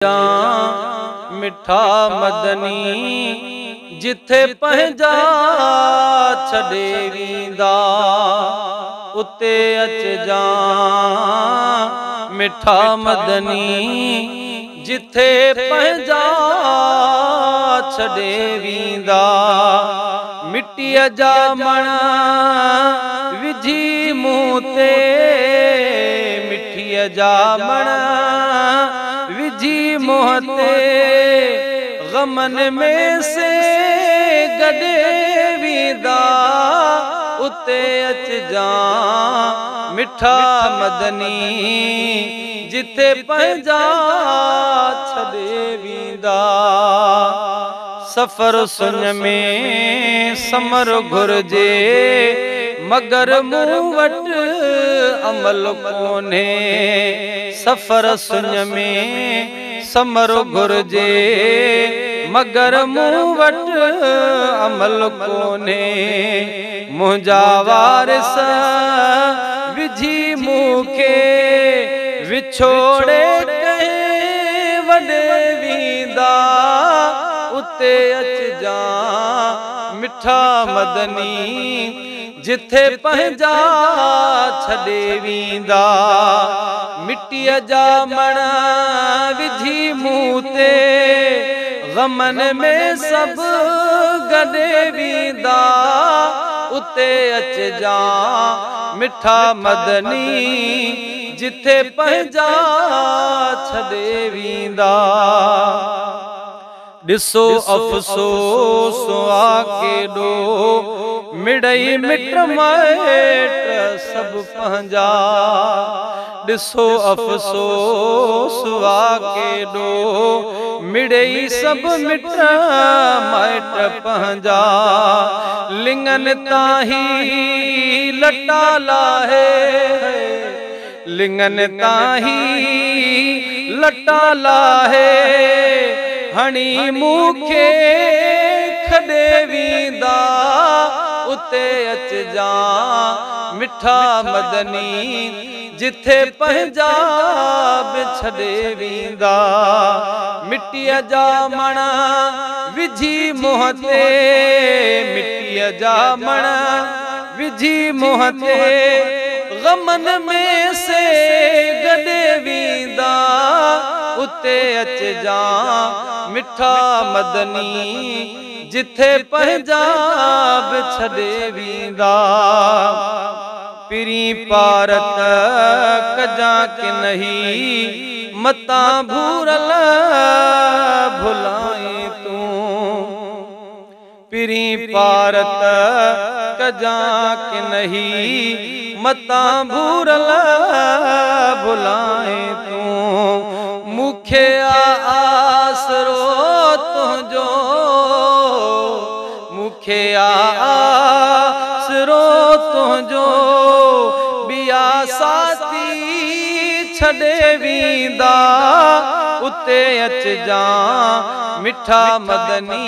मिठा मदनी जिथे पंहिंजा छॾे वेंदा उते अचजां। मिठा मदनी जिथे पंहिंजा छॾे वेंदा। मिटीअ जा मण विझी मुंहुं ते, मिठीअ जा मण विझी मुंहुं ते, ग़मन में से गॾे वेंदा उते अचजां। मिठा मदनी जिथे पंहिंजा छॾे वेंदा। सफ़र सुञ में समर घुर्जे, मगर मूं वटि अमल कोन्हे। सफ़र सुञ में समर घुर्जे, मगर मूं वटि अमल कोन्हे। मुंहिंजा वारिस विझी मूंखे, विछोड़े कंहिं वॾे वेंदा उते अचजां। मिठा मदनी जिथे पंहिंजा छॾे वेंदा। मिटीअ जा मण विझी मुंहुं ते, ग़मन में सभु गॾे वेंदा उते अचजां। मिठा मदनी जिथे पंहिंजा छॾे वेंदा। ॾिसो अफ़सोस आ केॾो, मिड़ई मिट माइट सभु पंहिंजा। ॾिसो अफ़सोस आ केॾो, मिड़ई सभु मिट माइट पंहिंजा। लिंगन तां ही लटा लाहे, लिंगन तां ही लटा लाहे, हणी मूंखे खॾे वेंदा उते अचजां। मिठा मदनी जिथे पंहिंजा बि छॾे वेंदा। मिटीअ जा मण विझी मुंहुं ते, मिटीअ जा मण विझी मुंहुं ते, ग़मन में से गॾे वेंदा उते अचजां। मिठा मदनी जिथे पंहिंजा बि छॾे वेंदा। पिरीं पारत कजां की नहीं, मतां भूरल भुलाए तूं। पिरीं पारत कजां की नहीं, मतां भूरल भुलाए तूं। मूंखे आसरो तुंहिंजो, मूंखे आसरो तुंहिंजो, ॿिया साथी छॾे वेंदा उते अचजां। मिठा मदनी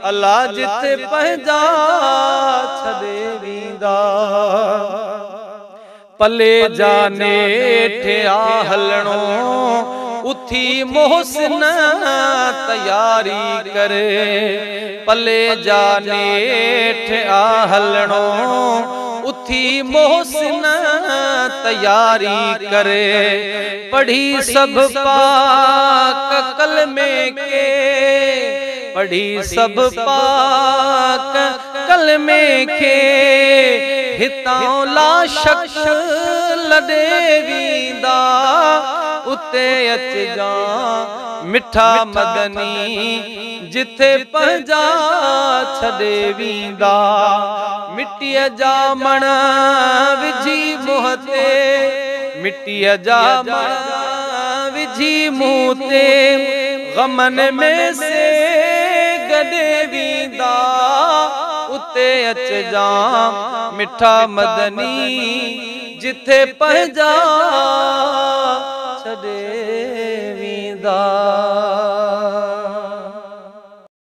अला जिथे पंहिंजा छॾे वेंदा। पले जा नेठ आ हलणो, उथी मोहसिन तयारी करे। पले जा नेठ आ हलणो, उथी मोहसिन तयारी करे। पढ़ी सभु पाक कलमे के, पढ़ी सभु पाक कलमे खे, हितां लाशक लॾे वेंदा उते अचजां। मिठा मदनी जिथे पंहिंजा छॾे वेंदा। मिटीअ जा मण विझी मुंहुं ते, मिटीअ जा मण विझी मुंहुं ते, ग़मन में से गॾे वेंदा उते अचजां। मिठा मदनी जिथे पंहिंजा छॾे वेंदा।